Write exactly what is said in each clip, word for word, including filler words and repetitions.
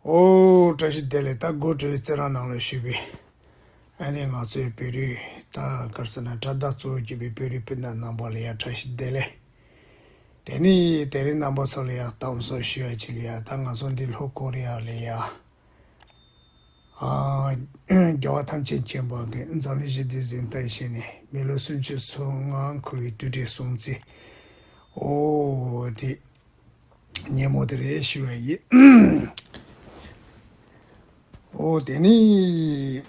ཨོ་བཀྲ་ཤིས་བདེ་ལེགས། ད་སྒོ་བྲལ་བའི་རྩེད་རང་ནང་ལ་ཞུགས་པའི་ཨ་ནི་ང་ཚོའི་བོད་རིགས་ད་ག་རེ་ཟེར་ན་དྲ་བདག་གཙོ་བོ་གྱུར་པའི་བོད་རིགས་སྤུན་ཟླ་རྣམ་པ་ལ་ཡ་བཀྲ་ཤིས་བདེ་ལེགས། དེ་ནི་དེ་རིང་རྣམ་པ་ཚོ་ལ་ཡ་གཏམ་བཟོ་ཞུ་ཡ་ཅིག་ལ་ཡ། ད་ང་ཚོ་འདི་ལྷོ་ཀོ་རི་ཡ་ལ་ཡ། ཨ། རྒྱལ་བ་ཐམས་ཅད་མཁྱེན་པ་གི་འཛམ་གླིང་ཞི་བདེའི་གཟེངས་རྟགས་བཞེས་ནས་མི་ལོ་སུམ་ཅུ་སོ་ལྔ་འཁོར་བའི་དུས་དྲན་སྲུང་བརྩི། ཨོ་དེ་ཉིན་མོ་དེ་རེད་ཞུ་བ་ཡིན། ཨོ་དེ་ནི་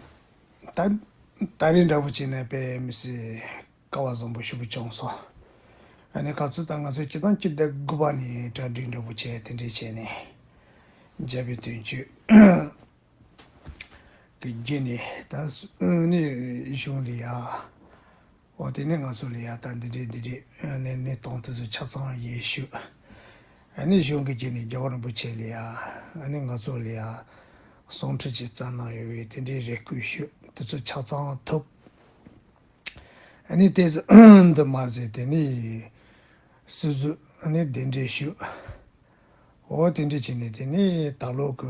ད་ད་རིང་འདྲ་པོ་བྱས་ན་དཔེ་མི་སྲིད་སྐལ་བ་བཟང་པོ་ཞེ་པོ་བྱུང་སོང་། ཨ་ནི་ག་ཚོད་ད་ང་ཚོ་སྤྱི་བཏང་སྤྱི་ཟླ་དགུ་པ་ནས་གྲ་སྒྲིག་འདྲ་པོ་བྱས་དེ་འདྲས་བྱས་ནས་མཇལ་བའི་དོན་གཅོད་གི་བརྒྱུད་ནས་ད་སུ་ཨ་ནི་གཞུང་ལ་ཡ། འོ་དེ་ནས་ང་ཚོ་ལ་ཡ་ད་འདི་འདྲས་འདི་འདྲས་ཨ་ནི་གནས་སྟངས་དེ་ཚོ་ཆ་ཚང་ཡེ་ཞུ། ཨ་ནི་གཞུང་གི་བརྒྱུད་ནས་རྒྱལ་བ་རིན་པོ་ཆེ་ལ་ཡ་ཨ་ནི་ང་ཚོ་ལ་ཡ་གསུང་འཕྲིན་ཅིག་བསྩལ་གནང་ཡོད་པས་དེ་འདྲས་རེ་སྐུལ་ཞུ། དེ་ཚོ་ཆ་ཚང་ཐུབ། ཨ་ནི་དེ་ཚོ་འདི་མ་ཟད་དེ་ནི་སུ་ཟུ་ཨ་ནི་གདན་འདྲེན་ཞུ། འོ་དེ་འདྲས་བྱས་ནས་དེ་ནི་ད་ལོ་གི་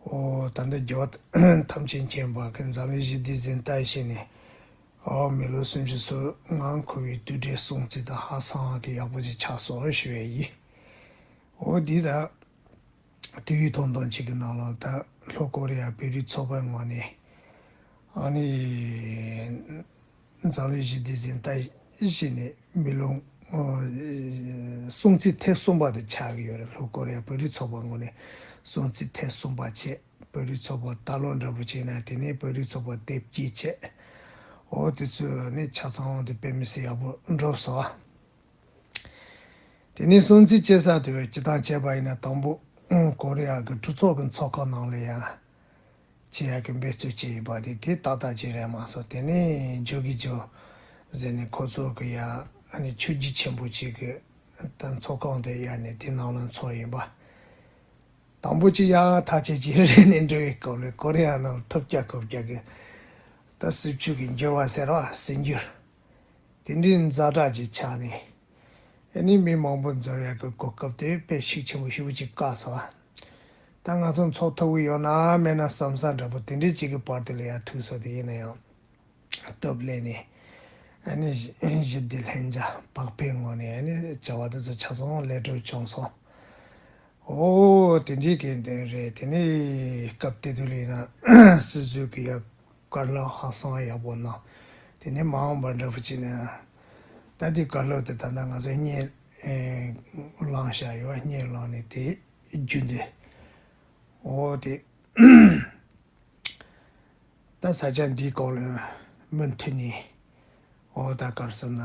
འོ་ད་ལྟ་རྒྱལ་བ་ཐམས་ཅད་མཁྱེན་པ་གི་འཛམ་གླིང་ཞི་བདེའི་གཟེངས་རྟགས་བཞེས་ནས་འོ་མི་ལོ་སུམ་ཅུ་སོ་ལྔ་འཁོར་བའི་དུས་དྲན་སྲུང་བརྩི་དང་ཧ་སང་གི་ཡག་པོ་ཅིག་ཆགས་སོང་ཞུ་ཡས་ཡིན། འོ་འདི་ད་དུས་ཡུན་ཐུང་ཐུང་ཅིག་གི་ནང་ལ་ད་ལྷོ་ཀོ་རི་ཡ་བོད་རིགས་ཚོགས་པའི་ངོས་ནས་ཨ་ནི་འཛམ་གླིང་ཞི་བདེའི་གཟེངས་རྟགས་བཞེས་ནས་མི་ལོ་སྲུང་བརྩི་ཐེངས་གསུམ་པ་དེ་ཆགས་ཀྱི་ཡོད་རེད། ལྷོ་ཀོ་རི་ཡ་བོད་རིགས་ཚོགས་པའི་ངོས་ནས་སྲུང་བརྩི་ཐེངས་གསུམ་པ་བྱས། བོད་རིགས་ཚོགས་པ་ད་ལོ་འདྲ་པོ་བྱས་ན་དེ་ནས་བོད་རིགས་ཚོགས་པ་དེབ་སྐྱེལ་བྱས། འོ་དེ་ཚོ་ནི་ཆ་ཚང་དེ་དཔེ་མི་སྲིད་ཡག་པོ་འགྲུབ་སོང་། དེ་ནས་སྲུང་བརྩི་བྱེད་ས་དེ་སྤྱི་བཏང་བྱས་པ་ཡིན་ན་དང་པོ་ཀོ་རི་ཡ་གི་གྲོས་ཚོགས་ཀྱི་ཚོགས་ཁང་ནང་ལ་ཡ་བྱེད་ཡག་གི་འབད་རྩོལ་བྱས་ཡོད་པ་དེ་དེ་ཏག་ཏག་ཅིག་རེད་མ་སོང་། དེ་ནས་ཇོ་གི་ཇོ་ཟེར་ནས་ཁོ་ཚོ་གི་ཡ་ཨ་ནི་ཆོས་བརྒྱུད་ཆེན་པོ་གཅིག་གི་ད་ཚོགས་ཁང་དེ་གཡར་ནས་དེ་ནང་ལ་འཚོགས་ཡིན་པ། དང་པོ་ཅིག་ཡང་ཐག་ཆད་ཅིག་རེད་ནས་འགྲོ་བའི་སྐབས་ལ་ཀོ་རི་ཡ་ནང་ཐོབ་རྒྱག་ཁོབ་རྒྱག་གི་ད་སྲིད་བྱུས་ཀྱི་འགྱུར་བ་ཟེར་བ་སྲིད་འགྱུར་དེ་འདྲའི་ཛ་དྲག་ཅིག་ཆགས་ནས་ཨ་ནི་མི་མང་པོ་འཛོམས་ཡག་གི་གོ་སྐབས་དེ་དཔེ་ཤུགས་ཆེན་པོ་ཞེ་པོ་ཅིག་བཀག་སོང་བ། ད་ང་ཚོ་འཚོགས་ཐུབ་ཀྱི་ཡོད་ན་མེད་ན་བསམ་ས་འདྲ་པོ་དེ་འདྲའི་ཅིག་གི་བར་དེ་ལ་ཡ་ཐུག་སོང་། དེ་ཡིན་ན་ཡང་། སྟབས་ལེགས་ནས་ཨ་ནི་ཞི་བདེ་ལྷིང་འཇགས་བག་ཕེབས་ངང་ནས་ཨ་ནི་བྱ་བ་དེ་ཚོ་ཆ་ཚང་ལེགས་གྲུབ་བྱུང་སོང་། ཨོ་དེ་འདྲའི་གི་དོན་རེད། དེ་ནས་སྐབས་དེ་དུས་ལ་ཡིན་ན་སྲིད་ཟུར་གི་ཡ་བཀའ་སློབ་ཧ་སང་ཡག་པོ་གནང་། དེ་ནས་མ་འོངས་པ་འདྲ་པོ་བྱས་ན་ད་དེ་བཀའ་སློབ་དེ་ད་ལྟ་ང་ཚོ་བརྙན་བླངས་བཞག་ཡོད། བརྙན་བླངས་ནས་དེ་རྒྱུན་དུ་ཨོ་དེ། ད་ས་ཆ་འདིའི་སྐོར་ལ་མུ་མཐུད་ནས་འོ་ད་ག་རེ་ཟེར་ན་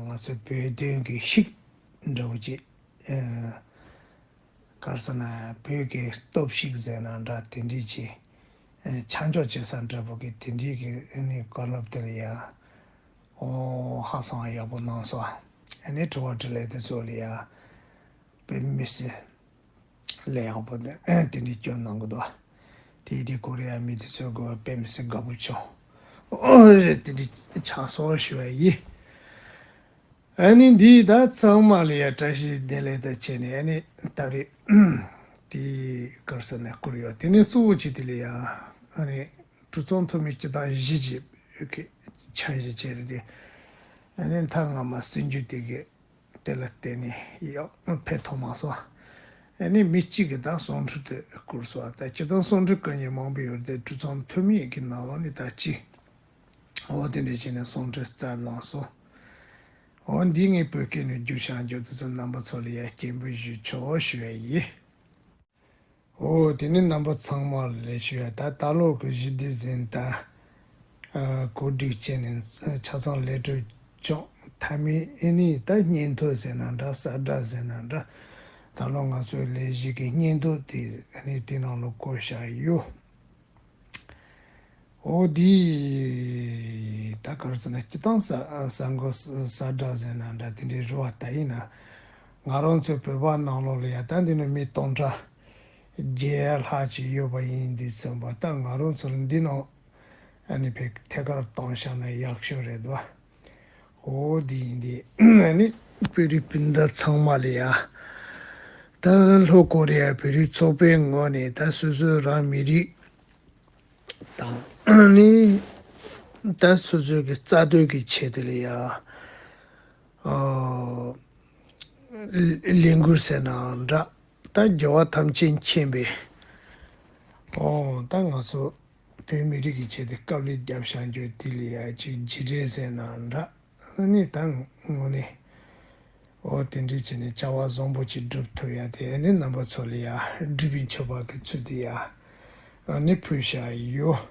ང་ཚོའི་བོད་དོན་གྱི་ཤིག་འདྲ་བོ་ཅིག་ཨ་ག་རེ་ཟེར་ན་བོད་ཀྱི་སྟོབས་ཤིག་ཟེར་ན་འདྲ་དེ་འདྲའི་ཅིག་ཨ་ཆ་འཇོག་བྱེད་ས་འདྲ་བོ་གི་དེ་འདྲའི་གི་ཨ་ནི་བཀའ་སློབ་དེ་ལ་ཡ་འོ་ཧ་སང་ཡག་པོ་གནང་སོང་། ཨ་ནི་དྲི་བ་དྲིས་ལན་དེ་ཚོ་ལ་ཡ་དཔེ་མི་སྲིད། ལས་ཡག་པོ་འདི་དེ་འདྲའི་སྐྱོན་གནང་གི་འདུག་དེ་དེ་ཀོ་རི་ཡ་མི་དེ་ཚོའི་དགོས་པ་དཔེ་མི་སྲིད་དགའ་པོ་བྱུང་། ཨོ་རེད། དེ་འདྲའི་ཆགས་སོང་ཞུ་བ་ཡིན། ཨ་ནི་འདི་ད་ཚང་མ་ལ་ཡ་བཀྲ་ཤིས་བདེ་ལེགས་ད་བྱས་ནས་ཨ་ནི་ད་རེས་དེ་གར་ས་ནས་བསྐུར་ཡོད། དེ་ནས་གཙོ་བོ་ཅིག་དེ་ལ་ཡ་ཨ་ནི་གྲོས་ཚོགས་འཐུས་མི་སྤྱི་བཏང་བཞི་ཅིག་གི་འཆར་གཞི་བྱས་རེད་དེ། ཨ་ནི་མཐའ་མ་སྲིད་འགྱུར་དེ་གི་དེ་ལ་བརྟེན་ནས་ཡང་ཕེབས་ཐུབ་མ་སོང་། ཨ་ནི་མི་གཅིག་གིས་ད་གསུང་འཕྲིན་དེ་བསྐུར་སོང་། ད་སྤྱིར་བཏང་གསུང་འཕྲིན་བསྐུར་མཁན་མང་པོ་ཡོད་རེད་དེ། གྲོས་ཚོགས་འཐུས་མི་གི་ནང་ལོགས་ནས་ད་གཅིག་འོ་དེ་འདྲ་བྱས་ནས་གསུང་འཕྲིན་བསྩལ་གནང་སོང་། འོ་འདི་ངས་བོད་སྐད་ནས་བསྒྱུར་བཞག་རྒྱུ་དེ་ཚོ་རྣམ་པ་ཚོ་ལ་ཡ་སྤྱན་འབུལ་ཞུ་ཆོག་ཞུ་བ་ཡིན། འོ་དེ་ནི་རྣམ་པ་ཚང་མ་ལ་ཞུ་ཡ། ད་ད་ལོ་གི་ཞི་བདེ་གཟེངས་རྟགས་ཨ་གོ་སྒྲིག་བྱས་ནས་ཆ་ཚང་ལེགས་གྲུབ་བྱུང་། མཐའ་མའི་ཨ་ནི་ད་སྙན་ཐོ་ཟེར་ན་འདྲ། གསལ་བསྒྲགས་ཟེར་ན་འདྲ། ད་ལོ་ང་ཚོའི་ལས་གཞི་གི་སྙན་ཐོ་དེ་ཨ་ནི་དེ་ནང་ལ་བཀོད་བཞག་ཡོད། འོ་དེ་ད་ག་རེ་ཟེར་ན་སྤྱིར་བཏང་གསར་གསར་འགོད་གསལ་བསྒྲགས་ཟེར་ན་འདྲ་དེ་འདྲའི་རེད་བ། ད་ཡིན་ན་ང་རང་ཚོའི་བོད་པ་ནང་ལོགས་ལ་ཡ་ད་འདི་ནི་མི་སྟོང་ཕྲག་བརྒྱད་ལྷག་ཅིག་ཡོད་པ་ཡིན་དུས་ཙམ་པ། ད་ང་རང་ཚོ་ལ་འདི་ནང་ཨ་ནི་ཕེ་ཐད་ཀར་བཏང་བཞག་ན་ཡག་ཤོས་རེད་དོ། འོ་འདི་ཡིན་དེ། ཨ་ནི་བོད་རིགས་སྤུན་ཟླ་ཚང་མ་ལ་ཡ། ད་ལྷོ་ཀོ་རི་ཡ་བོད་རིགས་ཚོགས་པའི་ངོས་ནས་ད་སོ་སོའི་རང་མི་རིགས་དང་ནི་ད་སོ་སོའི་གི་རྩ་དོན་གི་ཆེད་དུ་ལ་ཡ་ཨོ་ལས་འགུལ་ཟེར་ནའང་འདྲ། ད་རྒྱལ་བ་ཐམས་ཅད་མཁྱེན་པའི་ཨོ་ད་ང་ཚོ་བོད་མི་རིགས་ཀྱི་ཆེད་དུ་དཀའ་ལས་བརྒྱབ་བཞག་རྒྱུ་དེ་ལ་ཡ་ཅིག་རྗེས་དྲན་ཟེར་ནའང་འདྲ། ཨ་ནི་ད་དངོས་གནས་ཨོ་དེ་འདྲ་བྱས་ནས་བྱ་བ་བཟང་པོ་ཅིག་སྒྲུབ་ཐུབ་ཡ་དེ་ཨ་ནི་རྣམ་པ་ཚོ་ལ་ཡ་སྒྲུབ་པའི་མཆོད་པ་གི་ཚུལ་དུ་ཡ་ཨ་ནི་ཕུལ་བཞག་ཡོད།